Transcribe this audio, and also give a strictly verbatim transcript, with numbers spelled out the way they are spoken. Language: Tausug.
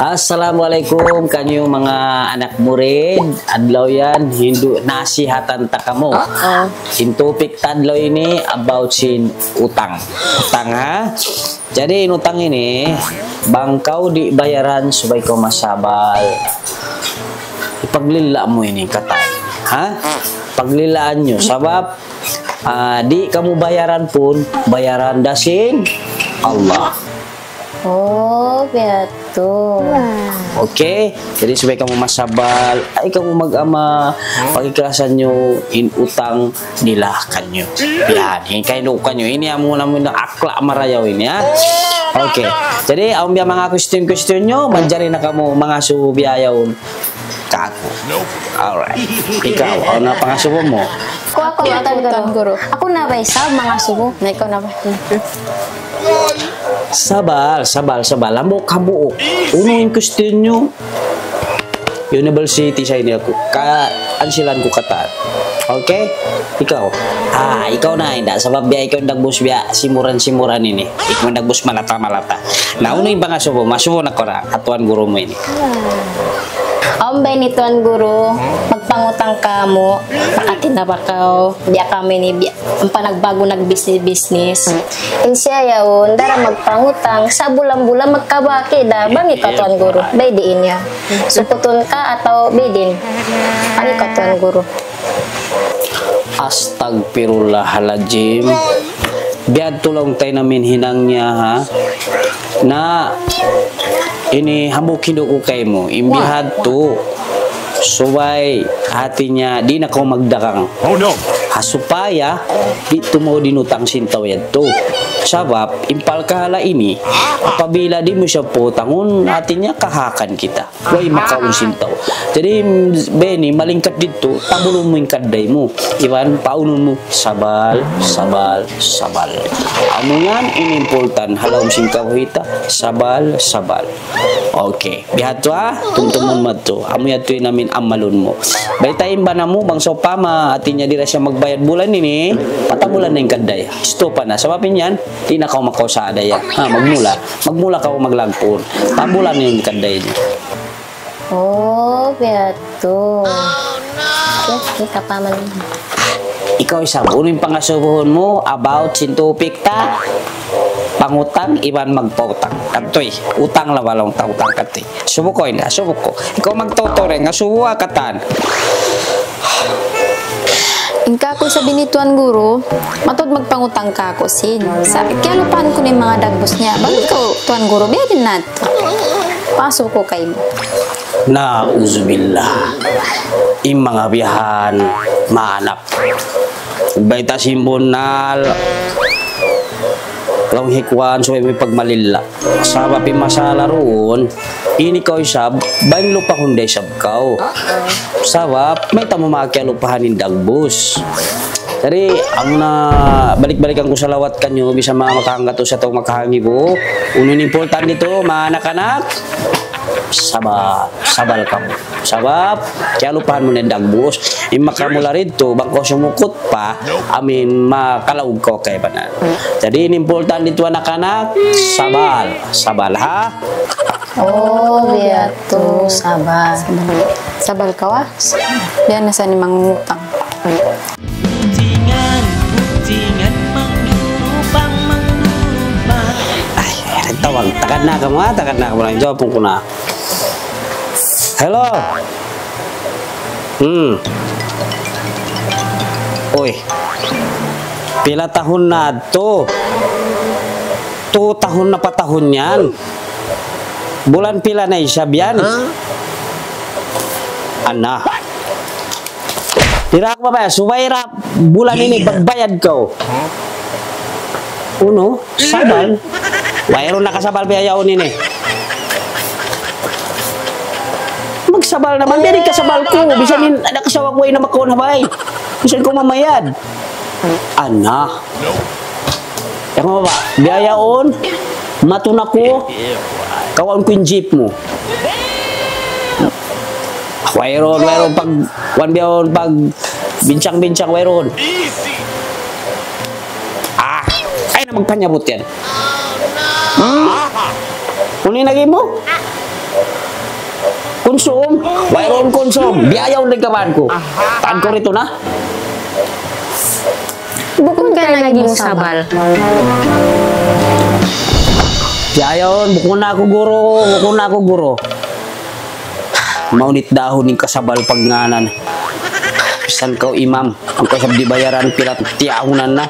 Assalamualaikum kaniyu manga anak murid. Adlaw yan, hindu' nasihatan ta kamu. In topic ta adlaw ini about sin utang. Utang, ha? Jadi, in utang ini, bang kaw di' bayaran, subay kaw masabal. Ipaglilla' mu ini katan. Ha? Paglillaan niyu. Sabab, ah, di' kamu bayaran pun, bayaran da sin Allah. Oh, biya' tu. Okay? Jadi, subay kamu masabal. Ay, kamu mag-ama. Pagikhlasan niyu in utang nila kaniyu. Yan, in kainu kaniyu. Ini amu namu' in akhlak marayaw ini, ha? Okay. Jadi, awn biya' manga question-question niyu, manjari na kamu mangasubu biya' yaun. Kaku. Alright. Ikaw, awn na pangasubu mu? Aku, aku, Tuan Guru. Aku na ba isab mangasubu? Na, ikaw na ba? Sabal, sabal, sabal. Hambuuk, hambuuk. Unu in question niyu? University sa ini aku. Ka, ansilan ku katan. Okay? Ikaw. Ah, ikaw na, inda'. Sabab biya' ikaw in dagbus biya' simuran-simuran ini. Ikaw in dagbus malata-malata. Na, unu in pangasubu mu? Asubu na kaw ra, ha Tuan Guru mu ini. Awn ba ini Tuan Guru, magpangutang kamu, makatinda ba kaw, biya' kamu ini, biya', ampa nagbago nagbisnis-bisnis. In siya yaun, daran magpangutang, sabulan-bulan magkabaki da, bang ikaw Tuan Guru, biyadiin niya. Suputun ka atawa biyadiin? Bang ikaw Tuan Guru. Astagfirullahaladzim. Biyadtu laung ta in amin hinang niya, ha? Na, ini hambuuk hindu' ku kaymu. In bihadtu, subay hati niya, di' na kaw magdagang. Oh, no. Ha, supaya, di' tumaud in utang sin tau yadtu. Sabab, in palkahala ini, apabila di' mu siya putangun, hati niya, kahakan kita. Way makaun sin tau. Jadi, bini, malingkat didtu, tabulun mu in kadday mu. Iban, paunun mu, sabal, sabal, sabal. Amu yan, in important, ha lawm sin kabuhi' ta, sabal, sabal. Okay. Bihadtu, ha? Tumtumun mu yadtu. Amu yadtu in amin amalun mu. Baytai in bana mu, bang sawpama, hati niya di' da siya magbayad bulan ini, patabulan na in kadday. Stop na. Sabab in yan, di' na kaw makausaha da yan. Ha, magmula. Magmula kaw maglagpun. Tabulan in kadday ini. Oh, biya' tu. Okay, okay, kapaman. Ikaw isab, unu in pangasubuhun mu about sin topic ta? Pangutang iban magpautang. Katuy, utang laung ta, utang katuy. Subu' ku ini, subu' ku. Ikaw magtuturing, asubu' ha katan. In kaku' isab ini Tuan Guru, mataud magpangutang kaku' sin. Sa', kiyalupahan ku na in manga dagbus niya. Bang ikaw, Tuan Guru, biyadiin natu'. Pangasubu' ku kaymu. Na'uzubillah. In manga biya' yan, maanap. Bayta' sin bunnal. Laung hi kuwan, subay mu pagmalilla. Sabab in masalah duun, ini kaw isab, bang lupahun da isab kaw. Sabab, mayta' mu makiyalupahan in dagbus. Jadi, amu na balik-balikan ku salawat kaniyu, bisan ma-, makahanggatus atawa makahangibu. Unu in important didtu, manga anak-anak? Sabal, sabal kamu. Sabab, kiyalupahan mu na in dagbus. In makamula didtu, bang kaw sumukut pa, amin, makalaug kaw kaibanan. Jadi, in important didtu anak-anak, sabal. Sabal, ha? Oh, biya' tu, sabal. Sabal kaw, ha? Biya' na sa ini mangutang. Ay, ay, tawag. Tagad na kamu, ha? Tagad na kamu. Jawab ku na. Hello. Hmm. Uy. Pila tahun na yadtu? Tu tahun na pa tahun yan. Bulan pila na isab yan? Ana. Dira aku mabaya, subay ra bulan ini magbayad kaw. Unu, sabal. Wayruun nakasabal biya' yaun ini. Magsabal naman, biya' diin kasabal ku. Bisan in anak asawa ku way na makaun ha bay. Bisan ku mamayad. Ana. Yang mababa, biya' yaun, matun aku, kawaun ku in jeep mu. Wayruun, wayruun pag, wan biya' yaun pag, bincang-bincang wayruun. Ah, ay na magpanyabut yan. Hmm? Unu in agi mu? Kunsum, wayruun kunsum. Biya' yaun in kabaan ku. Taud kaw didtu na. Bukun ka na lagi' musabal. Biya' yaun, bukun na aku guru, bukun na aku guru. Maunit dahun in kasabal pagngānan. Misan kaw imam, bang kaw isab di' bayaran, pila tiyahunan na.